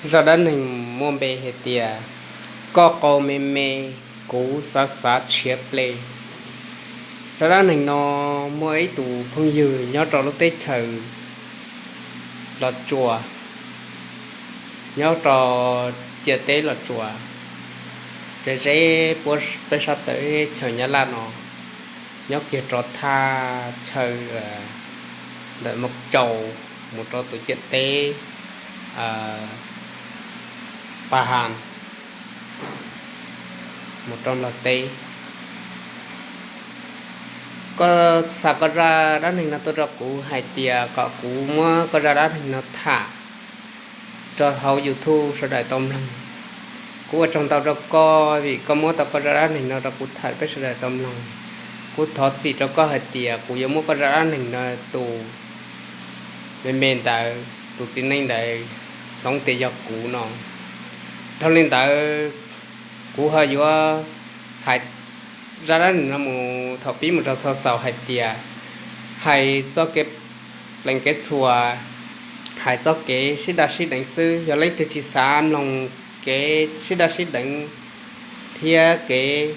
Zaj dab neeg muaj npe hais tias koj qau me me, kuv xav xav tshiav ple. Zaj dab neeg no muaj ib tus phooj ywg nyob rau lub teb chaws Los Tsuas, nyob rau ciam teb Los Tsuas, ze ze puab peb sab tawm chaws Nyab Laj no, nyob kiag rau thaj chaw ntawm Moo Tsaus mus rau tus ciam teb Pas Has mus rau Nplog teb. Koj xa koj zaj dab neeg no tuaj rau kuv hais tias kom kuv muab koj zaj dab neeg no tham rau hauv YouTube sawv daws tau mloog. Kuv ua tsaug ntau rau koj vim koj muab tau koj zaj dab neeg no rau kuv tham peb sawv daws tau mloog. Kuv thov txim rau koj hais tias kuv yuav muab koj zaj dab neeg no tus me me ntawd, tus txiv neej ntawd hloov tias yog kuv no. Dhau li ntawd, kuv ho yuav hais zaj dab neeg no mus thaum pib mus rau thaum xaus hais tias hais txoj kev plees kev txhua, hais txoj kev sib daj sib deev xwb. Yog leej twg tsis xav mloog kev sib daj sib deev thiab kev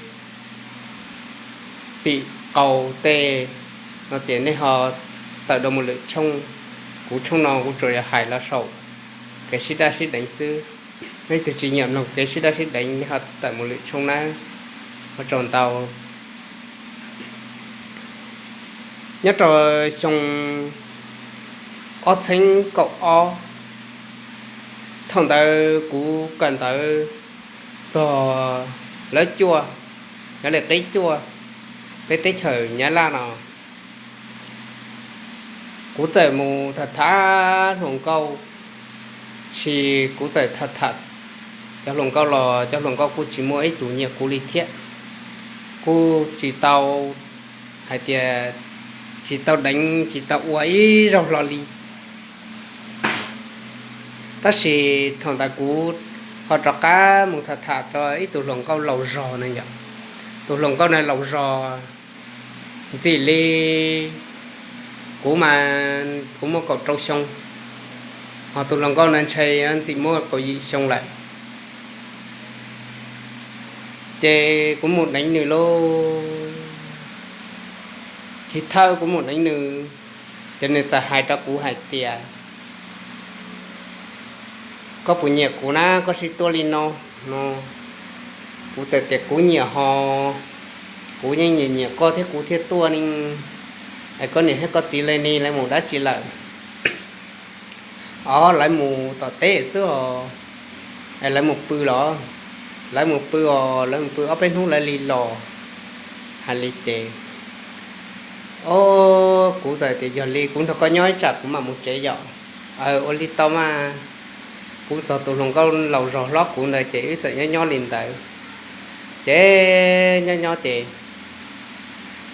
pim qau tej no ces nej ho tawm dua mus lwm tshooj. Kuv tshooj no kuv tsuas yog hais los saum kev sib daj sib deev xwb. Leej twg tsis nyiam mloog kev sib daj sib deev nej ho tawm mus lwm tshooj nawb. Ua tsaug ntau. Nyob rau xyoo ob txheeb kaum ob, thaum ntawd kuv kawm ntawv txog lawv cuaj, nyob li qib cuaj, peb teb chaws Nyab Laj no. Kuv txawm mus tham tham hluas nkauj, sis kuv txawm tham tham cov hluas nkauj los cov hluas nkauj kuj tsis muaj ib tug nyiam kuv li thiab. Kuj tsis tau hais tias tsis tau deev tsis tau ua ib zaug hlo li. Tab sis thaum ntawd kuv ho rov qab mus tham tham rau ib tug hluas nkauj laus zog na yom. Tus hluas nkauj na laus zog ntxim li kuv mas kuv muaj kaum rau xyoo, ho tus hluas nkauj na ntshai ntxim muaj kaum yim xyoo lawm. Ces kuv mus deev nws lauj. Chiv thawj kuv mus deev nws, ces nws txawm hais rau kuv hais tias, koj puas nyiam kuv na, koj sib tuaj li no no. Kuv txawm tias kuv nyiam ho, kuv yeej nyiam nyiam koj thiab kuv thiaj tuaj ne. Es koj niam thiab koj txiv li ne, lawv mus dab tsi lawm? Os, lawv mus tom teb xwb os. Es lawv mus pw los? Lawv mus pw os, lawv mus pw ob peb hnub lawv li los. Hais li ces, o, kuv txawm tias yog li kuv nrog koj nyob ib tsam kuv mam mus tsev yom. Ua li tau mas. Kuv txog tus hluas nkauj laus zog hlob kuv ntawd ces wb txawm nyob nyob li ntawd. Ces nyob nyob ces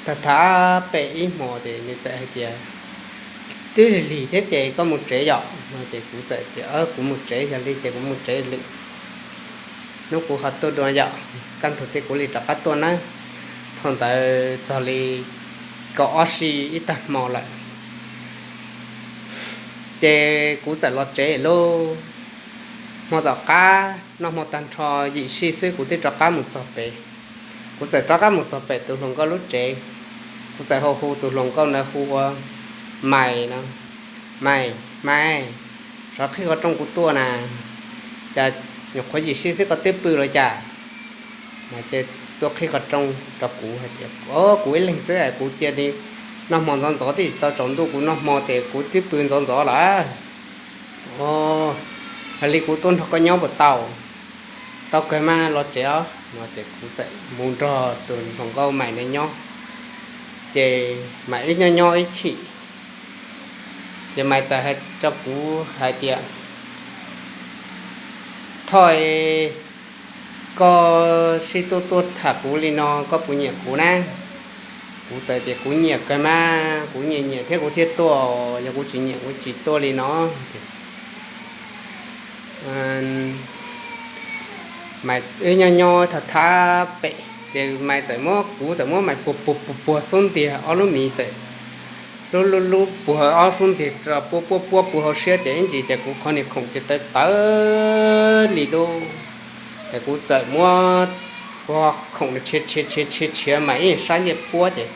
tham tham pem ib hmo ces nws txawm hais tias, twb lig lig thiab ces koj mus tsev yom no. Ces kuv txawm tias kuv mus tsev, yog li ces kuv mus tsev lwm hnub kuv ho tuaj dua yom, kaj ntug tej kuv li rov qab tuaj nawb. Thaum ntawd txog li kaum ob si ib tag hmo lawm, ces kuv txawm los tsev lauj. Hmo tom qab noj hmo tag nrho yim si xwb kuv twb rov qab mus txog pem. Kuv txawm rov qab mus txog pem tus hluas nkauj lub tsev. Kuv txawm hu hu tus hluas nkauj ntawd hu ua Maiv no, Maiv, Maiv, sov qhib qhov rooj kuv tuaj na. Cas nyuam qhuav yim si xwb koj twb pw los cas? Mas ces tuaj qhib qhov rooj rau kuv hais tias, o, kuv ib leeg xwb es kuv cia li noj hmo ntxov ntxov twb tsis tau tsaus ntuj kuv noj hmo ces kuv twb pw ntxov ntxov lawm. O, hais li kuv tuaj nrog koj nyob puas tau? Tau kawg mas, los tsev os no. Ces kuv txawm mus nrog tus hluas nkauj Maiv ntawd nyob. Ces Maiv wb nyob nyob ib chim, ces Maiv txawm hais rau kuv hais tias, Thoj, koj sib tuaj tuaj tham kuv li no koj puas nyiam kuv na? Kuv txawm tias kuv nyiam kawg mas, kuv nyiam nyiam thiab kuv thiaj tuaj, yog kuv tsis nyiam kuv tsis tuaj li no. Maiv wb nyob nyob tham tham pem ces Maiv txawm muab, kuv txawm muab Maiv puag puag puag puag xub ntiag ob lub mis txawm lub lub lub puag ob xub ntiag puab puab puab puag hauv siab ces ib ntsis ces kuv qhov niag khoom ces tawv tawv li lub. Ces kuv txawm muab khoom tshiav tshiav tshiav tshiav tshiav mas ib sab nyiaj puab ces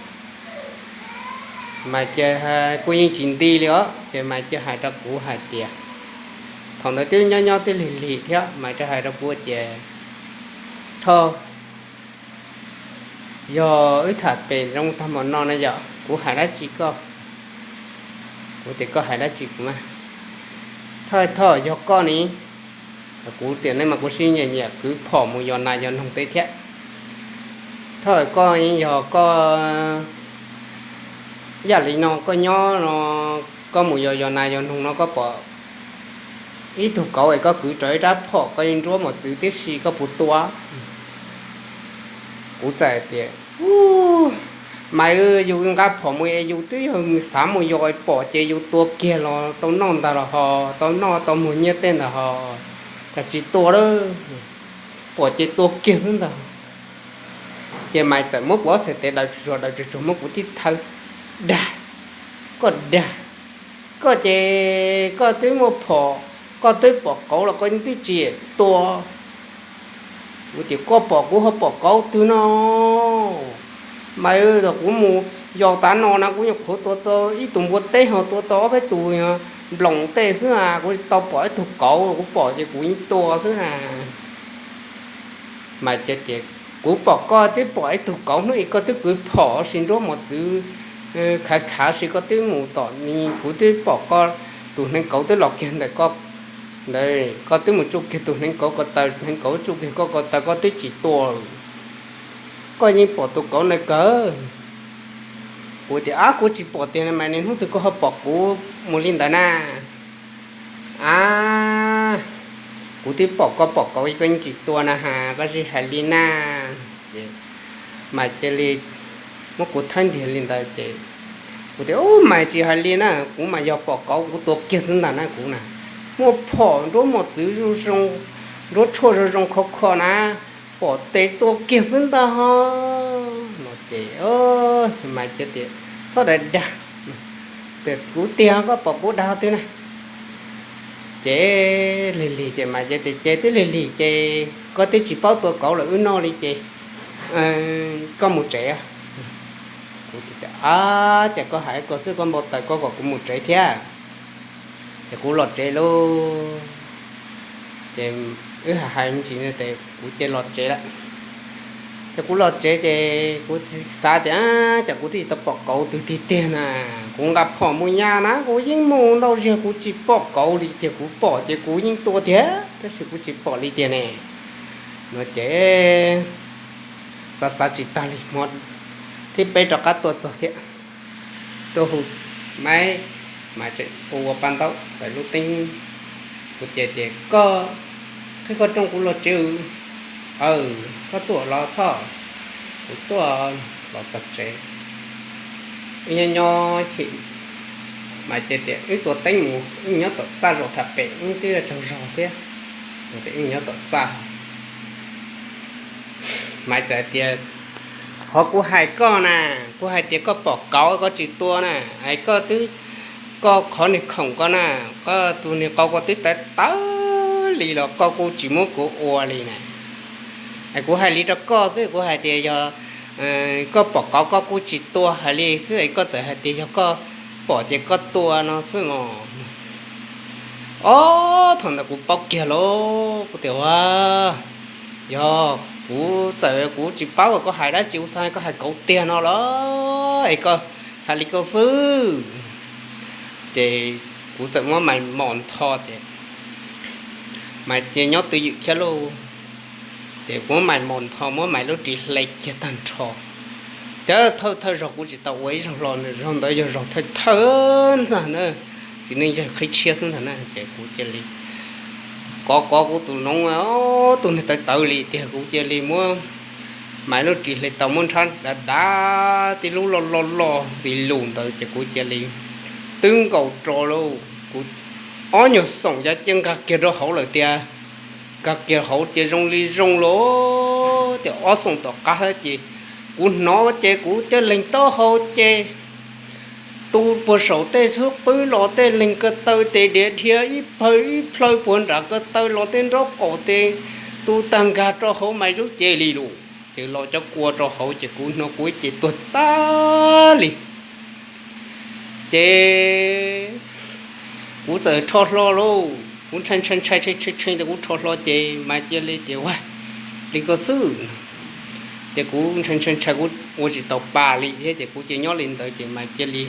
Maiv Cia kuj yeej tsis nti li os, ces Maiv Cia hais rau kuv hais tias, thaum ntawd twb nyob nyob twb lig lig thiab, Maiv Cia hais rau kuv tias, Thoj, yog wb tham pem zoo tag npaum no na yom, kuv hais dab tsi koj? Kuv tias, Koj hais dab tsi kuv mas? Thoj, Thoj, yog koj ne, kuv tias nej mas kuv sib nyiam nyiam kwv phom mus yos nas yos noog teb thiab. Thoj, koj yog koj yam li no koj nyob no, koj mus yos yos nas yos noog no koj pom ib tug kauv es koj kwv rau ib rab phom koj yeej nruab mos txwv tib si koj puas tua? Kuv txawm tias, Maiv, yus nqa phom mus es yus twb yog xav mus yos pom ces yus tua kiag los tau noj ntag los ho, tau noj tau muag nyiaj tej ntag ho, cas tsis tua lawm, pom ces tua kiag xwb ntag. Ces Maiv txawm muab kuv ob txhais tes daws tsuag tsuag daws tsuag tsuag muab kuv tib thawb, Dag, koj dag, koj ces koj twb muaj phom, koj twb pom kauv los koj twb tsis tua. Kuv tias, Koj pom kuv ho pom kauv twg no? Maiv, thaum kuv mus yos tav no na kuv nyuam qhuav tua tau ib tug npua teb ho tua tau ob peb tug nploos tej xwb na, kuv tsis tau pom ib tug kauv, kuv pom ces kuv yeej tua xwb na. Maiv Cia tias, Kuv pom koj twb pom ib tug kauv hnub ib koj twb kwv phom sis nruab mos txwv khav khav sis koj twb mus tom ni, kuv twb pom koj tus hneev kauv twb los kiag ntawm koj ntawd, koj twb mus tsuj kiag tus hneev kauv ko taw, hneev kauv tsuj kiag koj ko taw, koj twb tsis tua. Koj yeej pom tus kauv ntawd kawg. Kuv tias, Ab, kuv tsis pom tiag na, mas niaj hnub twg koj ho pom kuv mus li ntawd na? Ab, kuv twb pom koj pom kauv koj yeej tsis tua na has, koj tsis hais li na. Ces Maiv cia li muab kuv thawb ntiag li ntawd ces kuv tias, Ub, Maiv tsis hais li na, kuv mas yog pom kauv kuv tua kiag xwb ntag na kuv na. Muaj phom nruab mos txwv zoo zoo, nruab tshuaj zoo zoo khov kho na, pom tes tua kiag xwb ntag ho. No ces Maiv cia tias, Txhob dag dag, kuv tiag koj pom kuv dag twg na? Ces lig lig ces Maiv cia tias, Ces twb lig lig ces koj twb tsis paub tua kauv lawm wb noj li ces koj mus tsev. Kuv tias, Ab, ces koj hais ko xwb koj npau taws koj kom kuv mus tsev thiab. Ces kuv los tsev lauj. Ces wb hais hais me ntsis tes kuv cia los tsev lawm. Ces kuv los tsev ces kuv xav tias, Cas kuv twb tsis tau pom kauv twg tiag tiag na, kuv nqa phom mus nyas na kuv yeej mus ntau zaus kuv tsis pom kauv li tiag, kuv pom ces kuv yeej tua tiag tab sis kuv tsis pom li tiag ne. No ces xav xav tsis tag li, hmo thib peb rov qab tuaj txog thiab, tuaj hu, Maiv, Maiv tseem ua ua paj ntaub ntawm lub teeb. Kuv ces tias, Koj qhib qhov rooj kuv los tsev. Aw, koj tuaj los Thoj? Kuv tuaj los txog tsev. Wb nyob nyob chim, Maiv ces tias, Wb tua teeb mus, wb nyob tom txaj zaum tham pem wb twb tsaug zog thiab. Wb nyob tom txaj. Maiv txawm tias, Qhov kuv hais koj na, kuv hais tias koj pom kauv koj tsis tua na, es koj twb, koj qhov niag khoom ko na, koj tus niag qau ko twb tawv tawv li los koj kuj tsis muab kuv ua li na. Es kuv hais li rau koj xwb, kuv hais tias yog koj pom kauv koj kuj tsis tua hais li xwb es koj txawm hais tias yog koj pom ces koj tua no xwb mos. Ob, thaum ntawd kuv paub kiag lauj, kuv tias, Ua, yog kuv txawm kuv tsis paub koj hais dab tsi, kuv xav koj hais kauv tiag no los es koj hais li koj xwb. Ces kuv txawm muab Maiv mos ntho ces Maiv cia nyob twj ywm thiab lauj. Ces kuv muab Maiv mos ntho, muab Maiv lub ris hle kiag tag nrho. Ces thawj thawj zaug kuv tsis tau ua ib zaug hlo, zaug ntawd yog zaug thawj thawj ntag na, txiv neej yawg qhib tshiab xwb ntag na. Ces kuv cia li kov kov kuv tus noov, tus niag tawv tawv li tiag, kuv cia li muab Maiv lub ris hle tau, muab nrhab dav dav tib lub loj loj loj ntxim lus ntawd ces kuv cia li twb nkaus rau lauj. Kuv ob nyuag xoom ya cia nkag kiag rau hauv lawm tiag. Nkag kiag hauv ces zoo li zoo lauj, ces ob xoom tom qab ces kuv hnov ces kuv coj leeg taub hau ces tu puag saum tej xub qwb los tej leeg ko taw tes diav dhia ib plhaw ib plhaw puag nram ko taw los tej nraub qaum tes tu tag nkag rau hauv Maiv lub cev li lus. Ces los cov kua rau hauv ces kuv hnov kuv ib ce tuag tag li. Ces kuv txawm rho hlo lauj, kuv ntshai ntshai ntshai tshee tshee tshee tias kuv rho hlo ces Maiv cia li tias, Ua li ko xwb. Ces kuv ntshai ntshai ntshai kuv ua tsis tau pa li thiab ces kuv cia nyob li ntawd ces Maiv cia li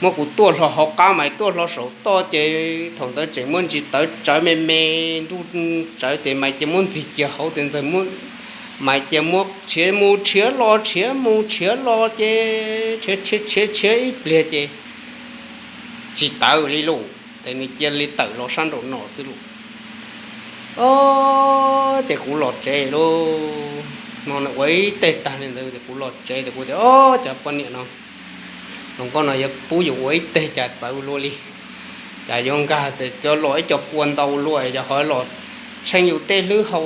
muab kuv tuaj hlo hauv qab, Maiv tuaj hlo saum toj ces thaum ntawd tseem muaj ntsis tawv tsawv me me nruj tsawv ces Maiv cia muab ntxig kiag hauv tes ntxawg, Maiv cia muab rhiav mus rhiav los rhiav mus rhiav los ces rhiav rhiav rhiav ib pliag ces tsis tawv li lauj, ces nws cia li tawm los sab nraum no xwb lauj. Ob, ces kuv los tsev lauj, no nws ua ib teg tag li ntawd ces kuv los tsev ces kuv tias, Ob, cov poj niam no hluas nkauj no yuav pub yus ua ib teg cas txawv luaj li, cas yuav nkag tes cov los ib co kua ntau luaj, yog ho los tsheej yus tej hlwb hau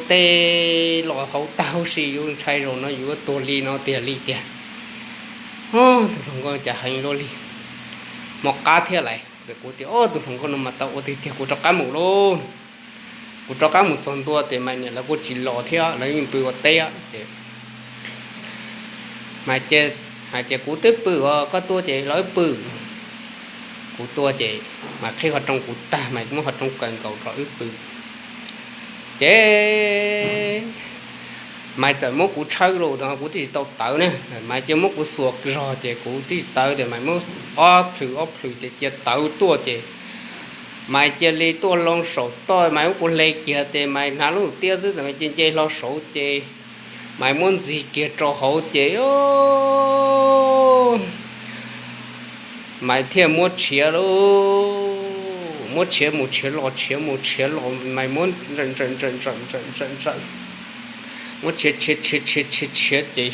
tej los hauv tag huv si, yus ntshai zaum no yus yuav tuag li no tiag li tiag. Tus hluas nkauj cas heev luaj li, hmo qab thiab lais. Kuv tias, Ob, tus hluas nkauj no mas tau ua tiag tiag, kuv rov qab mus lauj. Kuv rov qab mus txog ntua ces Maiv niam lawv kuj tsis los thiab, lawv yeej pw ua teb ces Maiv hais tias, Kuv twb pw os, koj tuaj ces los wb pw. Kuv tuaj ces Maiv qhib qhov rooj kuv tag, Maiv muab qhov rooj kaw nkaus rau wb pw. Ces Maiv txawm muab kuv tshawb lauj, kuv twb tsis tau tawv na, Maiv cia muab kuv xuas zog ces kuv twb tsis tawv ces Maiv muab ob plhws ob plhws ces cia tawv tuaj ces Maiv cia li tuaj loo saum toj, Maiv muab kuv hle kiag ces Maiv hnav lub tiab xwb ces Maiv cia nce hlo saud ces Maiv muab ntxig kiag rau hauv ces Maiv thiaj muab rhiav lauj, muab rhiav mus rhiav los rhiav mus rhiav los, Maiv muab ntsawm ntsawm ntsawm ntsawm ntsawm ntsawm ntsawm, muab rhiav rhiav rhiav rhiav rhiav rhiav ces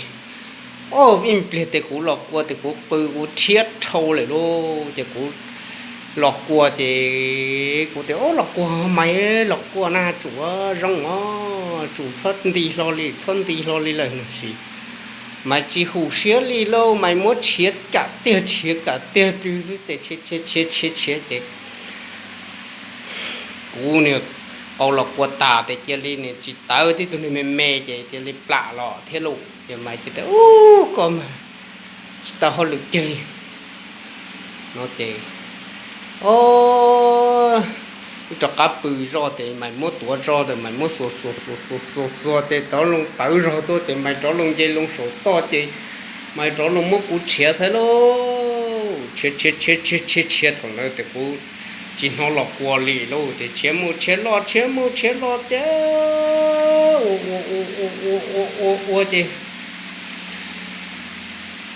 ob ib pliag ces kuv los kua ces kuv qw kuv rhiab dhau lawm lauj, ces kuv los kua ces kuv tias, Ob, los kua Maiv, los kua na, tsum zoo os, tsum txhob nti hlo li, txhob nti hlo li lawm no sis Maiv tsis hum siab li lauj, Maiv muab rhiav kam tiag rhiav kam tiag twg xwb ces rhiav rhiav rhiav rhiav ces kuv niag qau los kua tas ces cia li nws tsis tawv, tib tug niag me me ces cia li plam los thiab lauj. Ces Maiv cia tias, Ub, koj mas tsis tau hauj lwm kiag li no ces, o, wb rov qab pw zoj ces Maiv muab tuav zog ces Maiv muab xuas xuas xuas xuas xuas xuas ces rov loo tawv zog tuaj ces Maiv rov loo nce loo saum toj ces Maiv rov loo muab kuv rhiav thiab lauj. Rhiav rhiav rhiav rhiav rhiav rhiav thaum ntawd ces kuv tsis hnov los kua li lauj, ces rhiav mus rhiav los rhiav mus rhiav los ces ua ua ua ua ua ua ua ces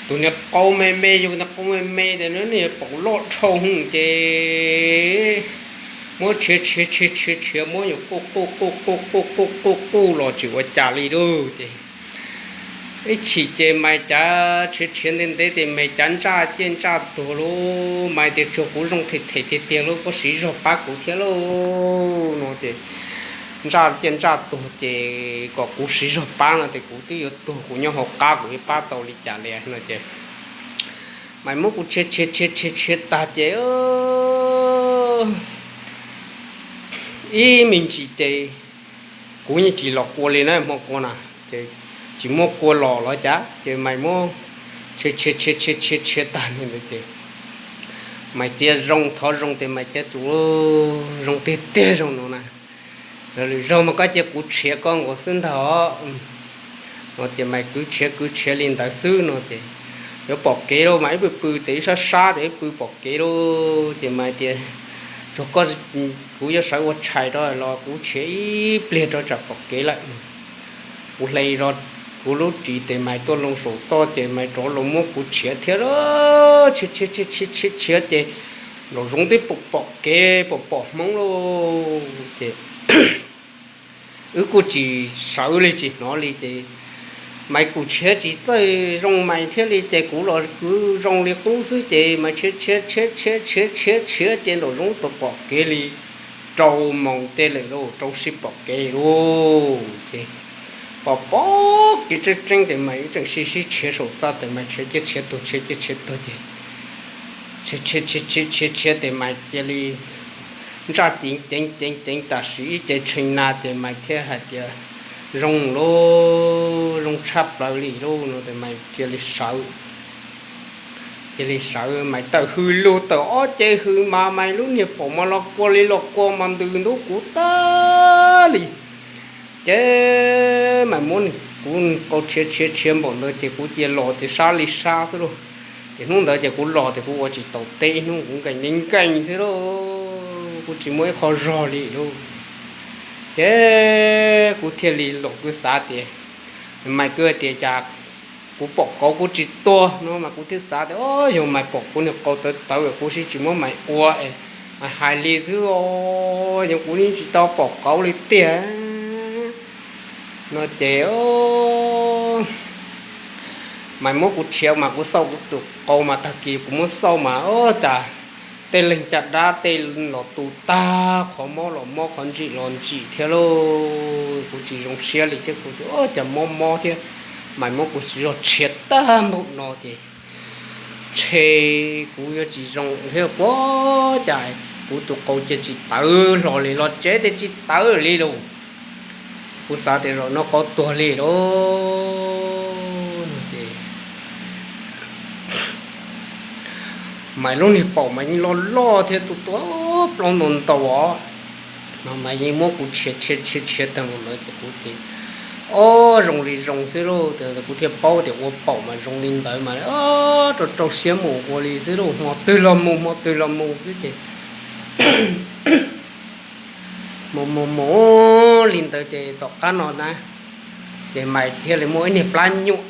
tus niag qau me me, yus niag qau me me ces nws niag paum loj dhau hwv ces muab rhiav rhiav rhiav rhiav rhiav muab yus quj quj quj quj quj quj quj quj los tsis ua cas li lauj. Ces ib chim ces Maiv cav rhiav rhiav ntev ntev ces Maiv cav ntsaj ciaj ntsaj tuag lauj. Maiv tias, Tsuag kuv zoo them them tiag tiag lauj, koj siv zog pab kuv thiab lauj no ces ntsaj ciaj ntsaj tuag ces kom kuv siv zog pab no ces kuv twb yuav tuag, kuv nyob hauv qab kuv yuav pab tau li cas li no ces Maiv muab kuv rhiav rhiav rhiav rhiav rhiav tag ces ib me ntsis ces kuv yeej tsis los kua li na, hmo kua na ces tsis muaj kua los los cas ces Maiv muab rhiav rhiav rhiav rhiav rhiav tag li ntawd ces Maiv cia zoo thov zoo ces Maiv cia tsum zoo tiag tiag zoo no na. Lwm zaug mas koj cia kuv rhiav koj nkaus xwb ntag os no ces Maiv kwv rhiav kwv rhiav li ntawd xwb no ces yuav pom kev lauj, Maiv ib pw pw ces ib sab sab ces ib pw pom kev lauj ces Maiv tias, Tsuag koj, kuv yuav sawv ua tshais rau los kuv rhiav ib pliag rau tsam pom kev lawm. Kuv hle zog kuv lub ris ces Maiv tuaj loo saum toj ces Maiv rov los muab kuv rhiav thiab lauj, rhiav rhiav rhiav rhiav ces nraum zoov twb pom pom kev pom pom hmoob lauj ces wb kuj tsis sawv li tsis hnov li ces Maiv kuj rhiav tsis txawj zoo Maiv thiab li ces kuv los kuv zoo li qub xwb ces Maiv rhiav rhiav rhiav rhiav rhiav rhiav rhiav ces nraum zoov pom pom kev li rau moos tej lawm lauj, rau sij pom kev lauj ces pom pom kev tseeb tseeb tes mas ib tseem sib sib tshiav saum txaj tes mas tshiav ciaj tshiav tuag tshiav ciaj tshiav tuag ces tshiav tshiav tshiav tshiav tes mas cia li ntsaj ceev ceev ceev ceev tam sim ib ce tshee na ces mas thiaj hais tias zoo lauj, zoo tshaj plaws li lauj no tes mas cia li sawv cia li sawv mas tawm hws lug tawm ob ce hws mas mas lub niag paum mas los kua li los kua mas ntws ntub kuv tag li. Ces mas muab kuv qau tshiav tshiav tshiav npaum ntawd ces kuv cia los ces sab li sab xwb lauj. Ces hnub ntawd ces kuv los ces kuv ua tsis taus teb hnub kuv nkees nkees nkees xwb lauj, kuv tsis muaj ib qho zog li lauj. Ces kuv thiaj li los kuv xav tias, mas kuv tias cas kuv pom kauv kuv tsis tuag no mas kuv thiaj xav tias o yog mas pom kuv niag qau tawv tawv kuv sib tsis muab mas ua es mas hais li xwb os, yog kuv yeej tsis tau pom kauv li tiag no ces mas muab kuv tshiav mas kuv xauj kuv tus qau mas tag kis kuv muab xauj mas o cas tej leeg caj dab tej los tu tag, qhov mob los mob qhov ntsim los ntsim thiab lauj. Kuv tsis zoo siab li thiab kuv tias o cas mob mob thiab mas muab kuv zog tshiav tag npaum no ces ntshe kuv yuav tsis zoo thiab puas cas kuv tus qau cia tsis tawv hlo li los tsev tias tsis tawv li lauj. Kuv xav tias zaum no qau tuag li lauj no ces mas lub niag paum mas yeej loj loj thiab tu tua plaub ntau ntau os. No mas yeej muab kuv tshiav tshiav tshiav tshiav tag npaum ntawd ces kuv tias o zoo li zoo xwb lauj, kuv thiaj paub tias ua paum mas zoo li ntawd mas o rau rau siab mus ua li xwb lauj, hmo twg los mus hmo twg los mus xwb ces mus mus mus li ntawd ces tom qab no na ces mas thiaj li muaj ib niag plab nyuam,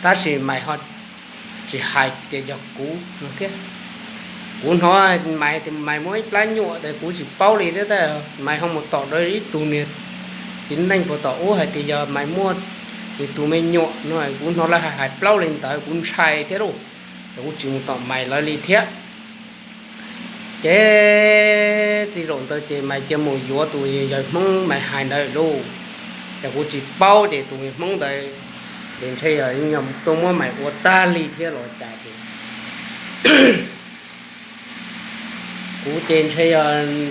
tab sis mas ho tsis hais tias yog kuv no thiab. Kuv hnov mas tias mas muaj ib plab nyuam tes kuv tsis paub li thiab, mas ho mus tom rau ib tug niag txiv neej puag tom ub hais tias yog mas muaj nws tus me nyuam no, kuv hnov lawv hais hais plaub li ntawd kuv ntshai thiab lauj, ces kuv tsis mus tom mas lawv li thiab. Ces txij zaum ntawd ces mas cia mus yuav tus yawg Hmoob mas hais ntawd lauj, ces kuv tsis paub ces tus yawg Hmoob ntawd ces ntshe yog tuaj muab mas ua tag li thiab los cas ces kuv ces ntshe yog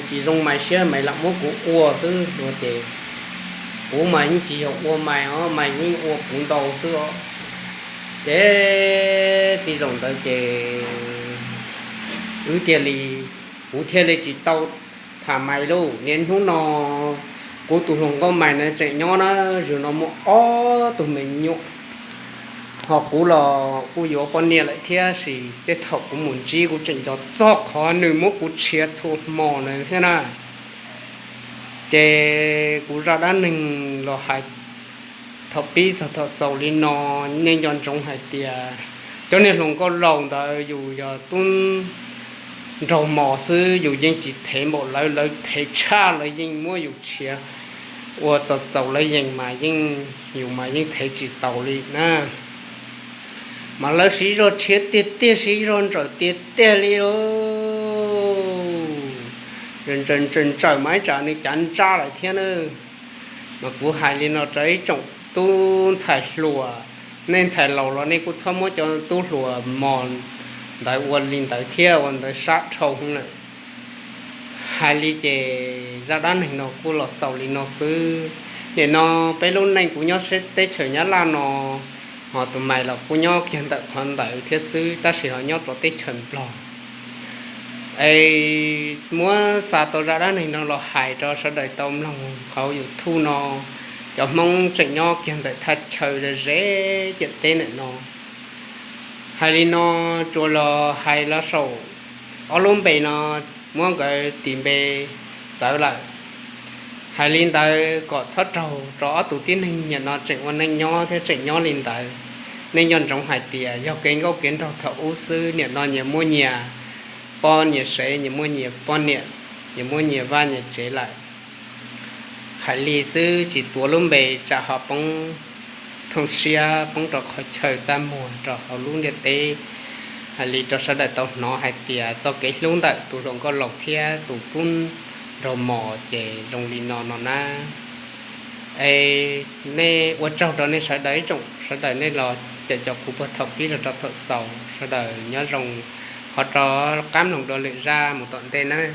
tsis zoo mas siab mas lam muab kuv ua xwb no ces kuv mas yeej tsis yog ua mas os, mas yeej ua kuv ntau xwb os. Ces txij zaum ntawd ces wb thiaj li, kuv thiaj li tsis tau tham mas lauj. Niaj hnub no kuv tus hluas nkauj mas na tseem nyob na, zaum no muaj ob tug me nyuam, ho kuv los kuj yuav poj niam lawm thiab, sis tej thaum kuv mus ntsib kuv tseem nco txog qhov nws muab kuv tshiav txhua hmo na thiab na. Ces kuv zaj dab neeg los hais thaum pib txog thaum xaus li no, nej nco ntsoov hais tias cov niag hluas nkauj laus ntawd yus yog tub nraug mos xwb, yus yeej tsis thev npaum lawv, lawv thev tshaj, lawv yeej muab yus tshiav ua txaus txaus lawv yees mas yeej, yus mas yeej thev tsis taus li na. Mas lawv siv zog tshiav tiag tiag, siv zog ntsawm tiag tiag li lauj. Ntsawm ntsawm mas ib tsam nws cav ntsaj lawm thiab na. Mas kuv hais li no rau ib tsoom tub ntxhais hluas, nej ntxhais laus los nej kuj txhob muab cov tub hluas mos ntawd ua li ntawd thiab, ua ntawd sab dhau lawm. Hais li ces zaj dab neeg no kuj los xaus li no xwb. Nim no peb lub neej kuv nyob teb chaws Nyab Laj no, ho tus mais los kuj nyob kiag ntawm qhov ntawd thiab xwb, tab sis ho nyob rau teb chaws Nplog. Es muab xa tau zaj dab neeg no los hais rau sawv daws tau mloog hauv YouTube no, cov Hmoob tseem nyob kiag ntawm thaj chaw ze ze ciam teb ntawm no. Hais li no, tsuas los hais los saum ob lub npe no, muab nkawd tis npe txawv lawm. Hais li ntawd kom txhob raug rau ob tug tib neeg nim no tseem ua neej nyob thiab tseem nyob li ntawd. Nej nco ntsoov hais tias yog kev nkauj kev nraug thaum ub xwb, nim no nyias muaj nyias poj nyias sev, nyias muaj nyias poj niam, nyias muaj nyias vaj nyias tsev lawm. Hais li xwb tsis tuav lub npe tsam ho poob thooj siab, poob rau qhov chaw txaj muag rau hauv lub ntiaj teb. Hais li rau sawv daws tau hnov hais tias txoj kev hlub ntawm tus hluas nkauj laus thiab tus tub nraug mos ces zoo li no no na. Es nej ua tsaug rau nej sawv daws, ib tsoom sawv daws nej los caum cov kuv puag thaum pib los rau thaum xaus, sawv daws nyob zoo, ho rov qab mloog dua lwm zaj mus tom ntej nawb.